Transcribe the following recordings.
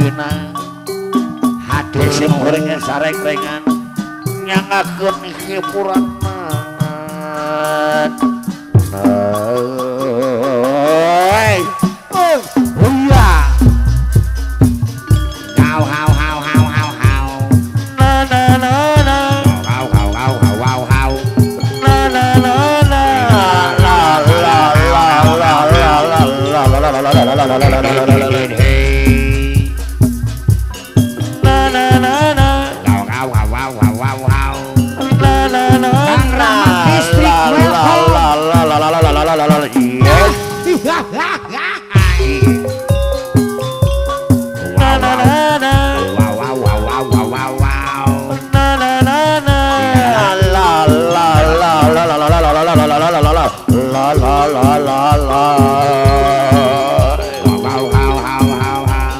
Bina hatur sim kuring sareng-rengan nyangakeun hiburan. Hau hau hau hau hau hau. Na na na na. Hau hau hau hau hau hau. Na na na na. La la la la la la la la la la la la la la la la. Na na na na. Hau hau hau hau hau hau hau. Na na na. Kang Rahmat Distrik welcome. La la la la la la la la la. Na na na na. Wow wow wow wow wow wow wow. Na na na na. La la la la la la la la la la la la la la la la la. Wow wow wow wow wow.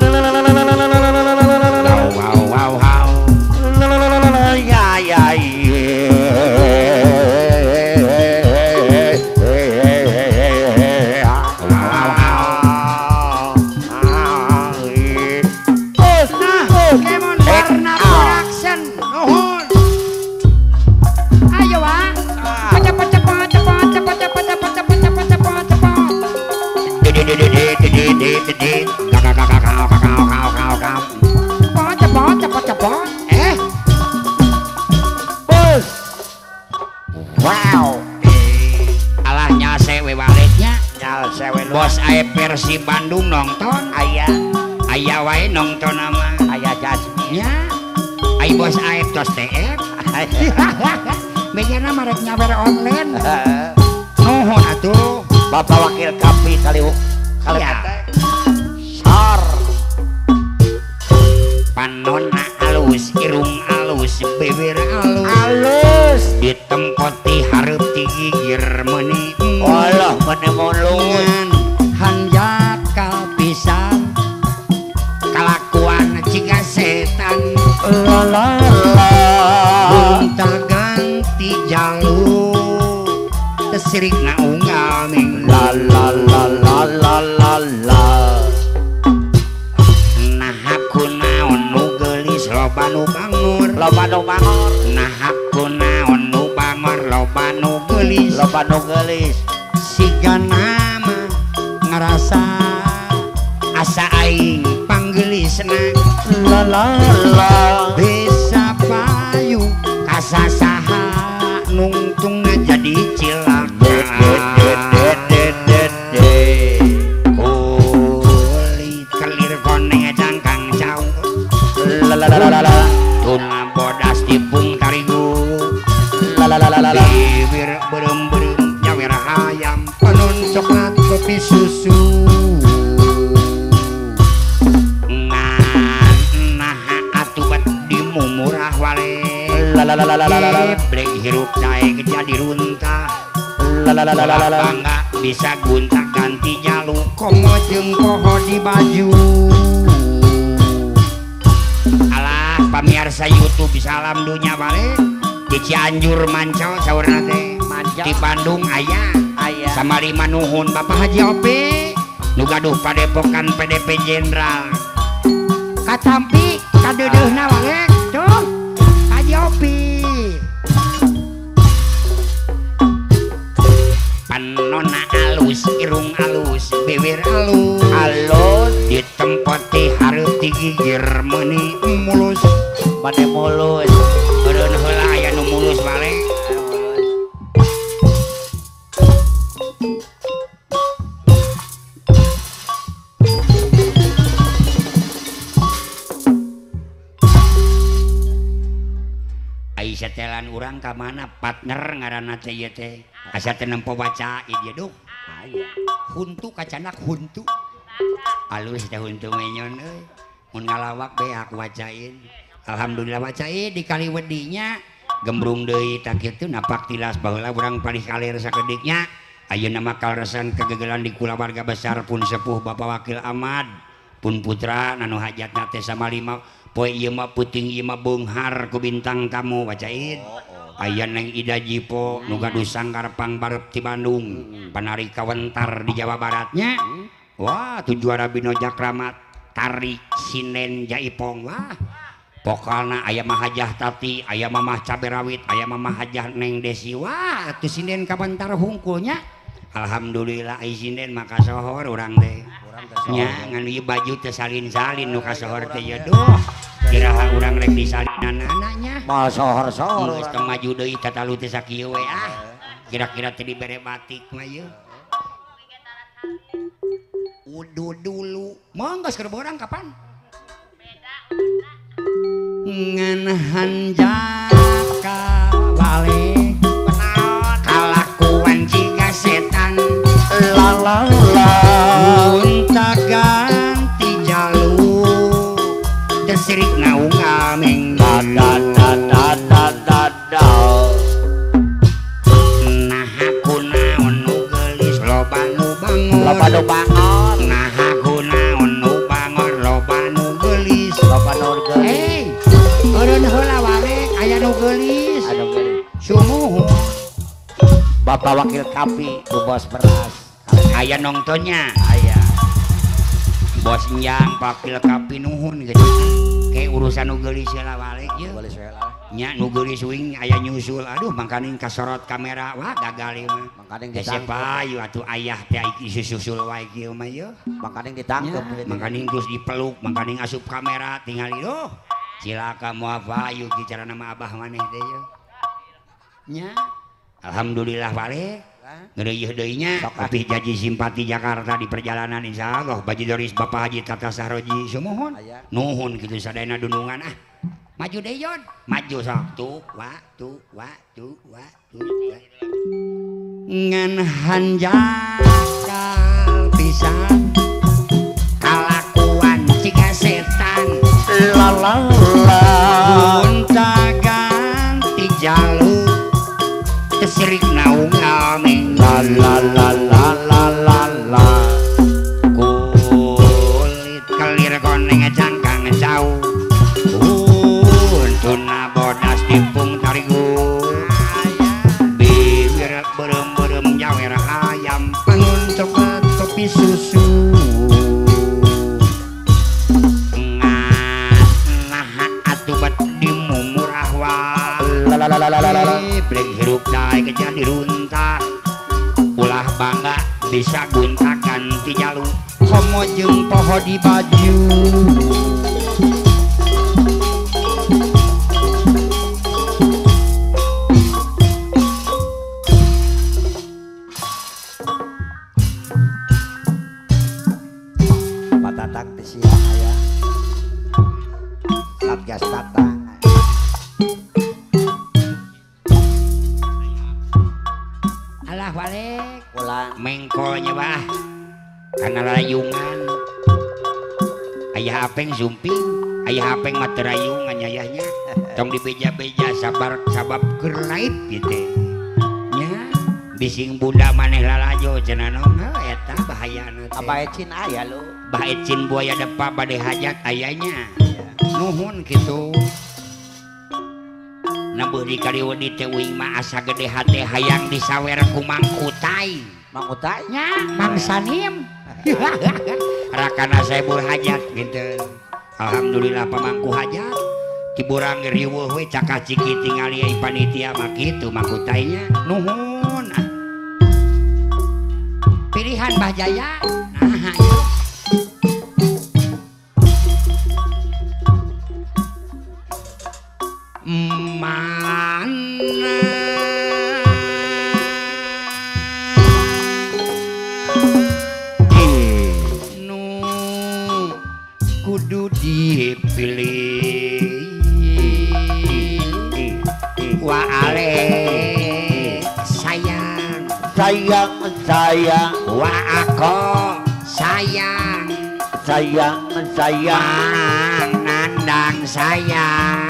La la la la la la la la la la la la. Wow wow wow. La la la la la ya ya Wow wow. Nah, Lemon Warna Production. Nuhun. Ayo ah. Cepat cepat cepat cepat cepat cepat cepat cepat cepat cepat. Cepat cepat cepat cepat. Bos. Wow. Alah nyase we baliknya. Nyal sewe lu. Bos ae Persi Bandung nonton. Aya. Aya wae nonton nama. Aya Jasmine. Nya. Ai bos ae tos TF. Bejana marek nyawer online. Nuhun atuh. Bapak Wakil Kapi kali kali Ya. Sar. Panonna alus, irung alus, bibir alus. Alus. Ditempoti hareup ti gigir meuni. Alah meuni mulus. Hanjakal pisan. Kalakuan ciga setan. La la la. Gonta ganti jalu. Tesirikna unggal ning. La la la la la la la. Nah kunaon nu geulis loba nu bangor. Loba nu bangor. Nah kunaon nu bangor loba nu geulis. Loba nu geulis. Siga nama ngarasa asa aing panggeulisna. La la la. Bisa payu kasasaha nungtungna jadi cilaka. Kulit kelir koneng cangkang cau. La la la la la. Tuna bodas tipung tarigu. La la la la la. Bibir berem-berem nyawer hayam. Panon coklat kopi susu. Ngan nah atuh bet dimumurah wale. La la la la la la la. Geblek hirup daek jadi runtah. La la la la la la. Bangga bisa gonta ganti jalu. Komo jeung poho di baju. Alah pamiarsa YouTube salam dunya balik. Di Cianjur mancau saurna teh. Di Bandung aya. Aya. Samari manuhun Bapak Haji Opi nu gaduh padepokan PDP Jenderal. Katampi kadeudeuhna balik tuh Haji Opi. Panonna alus, irung alus, bibir alus. Alus. Ditempoti hareup ti gigir meuni mulus. Mane mulus. Eureun heula aya nu mulus balik. Ai setelan urang ka mana partner ngaranna teh ieu teh. Asa teu nempo baca ieu duh. Aya. Huntu kacanak huntu. Alus teh huntu menyon euy. Mun ngalawak beak wacain. Alhamdulillah wacain di Kaliwedinya gembrung deui tak kitu napak tilas baheula urang palih kalir sakediknya. Ayeuna mah kaleresan kegegelan di kulawarga besar pun sepuh Bapak Wakil Ahmad pun putra nanu hajatna teh sama lima poe ieu mah peuting ieu mah beunghar ku bintang tamu wacain. Aya Neng Ida Jipo nu gaduh sangkar pangbarep ti Bandung panari kawentar di Jawa Baratnya. Wah tuh juara Bino Jakramat tari sinden Jaipong wah pokalna aya mah Hajah Tati aya mamah cabe rawit aya mamah Hajah Neng Desi wah atuh sinden kabentar hungkulnya alhamdulillah ai sinden maka sohor urang teh nya ngan ieu baju teh salin-salin nu kasohor teh ye duh kiraha urang rek disalinanana nya moal sohor-sohor geus teu maju deui tatalu teh sakieu we ah kira-kira teh dibere batik mah ieu udu dulu monggo keur borang kapan ngan hanjaka wale kalakuan jiga setan la la la gonta ganti jalu tesirik naung ameng da da da da da da loba nu bangor nah aku naon nu bangor loba nu geulis loba nu geulis hei eureun heula wale aya nu geulis anu geulis sumuhun Bapak Wakil Kapi bu bos beras aya nongtonnya aya bos nyang Wakil Kapi nuhun gitu kayak urusan nu geulis heula wale ieu geulis heula nya nu geulis uing aya nyusul aduh mangkaning kasorot kamera wah gagal ieu mah mangkaning ditangkep payu atuh ayah teh disusul wae kieu mah ieu mangkaning ditangkep mangkaning terus dipeluk mangkaning asup kamera tingali duh cilaka moal payu ki carana mah abah maneh teh ieu nya alhamdulillah wale ngeureuh deui nya tapi janji simpati Jakarta di perjalanan insyaallah Baji Doris Bapak Haji Tata Sahroji sumuhun nuhun kitu sadayana dunungan ah maju deui Yon maju sok tu wa tu wa tu wa tu ngan hanjakal pisan kalakuan ciga setan la la la gonta ganti jalu tesirik naung ameng la la la la la la la kulit kelir koneng cangkang jauh untuna bodas tipung tarigu bibir berem-berem nyawer ayam pangun coklat kopi susu nah atuh bet dimumurah wae la la la la la la brek hirup daek jadi runtah ulah bangga bisa gonta ganti jalu komo jeung poho di baju Patatang di siang aya Satgas Tatang alah balik ulang mengkolnya bah karena rayungan ayah apeng sumping ayah apeng mah teu rayungan ayahnya tong dibeja-beja sabar sabab keur laib gitu nya bising bunda maneh lalajo cenah naon eta bahayana teh abah ecin aya lu bah ecin buaya depa bade hajat ayanya nuhun kitu nabuh di Kaliwedi teh uing mah asa gede hate hayang disawer ku Mang Kutai. Mang Kutai nya Mang Sanim. Rakana saebul hajat gitu. Alhamdulillah pamangku hajat. Tiburang riweuh we cakah ciki tingali ai panitia mah kitu Mang Kutai nya. Nuhun. Pilihan Bah Jaya. Nah ieu. Mana nu kudu dipilih wa ale sayang sayang sayang wa ako sayang sayang sayang Mang Nandang sayang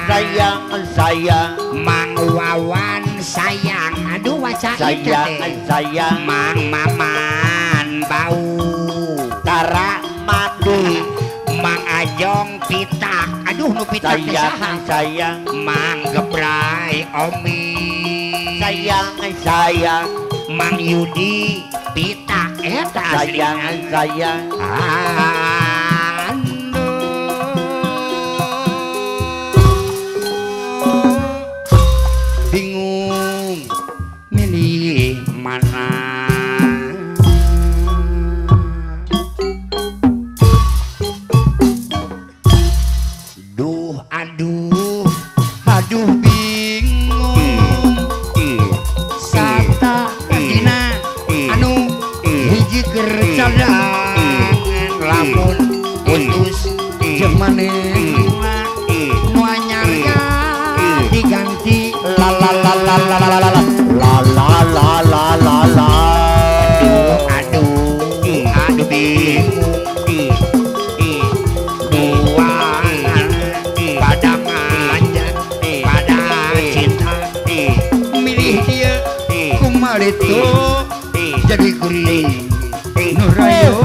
sayang sayang Mang Wawan sayang aduh waca sayang sayang Mang Maman bau tara mandi Mang Ajong pitak aduh nu pitak teh saha sayang sayang Mang Gebrai Omi sayang sayang Mang Yudi pitak eta sayang sayang alah Cadangan lamun putus jeung manehna nu anyar diganti la la la la la la la la la la la la la. Aduh aduh aduh bingung dua pada manja pada cinta milih dia kumaha itu jadi kuring nu rayo.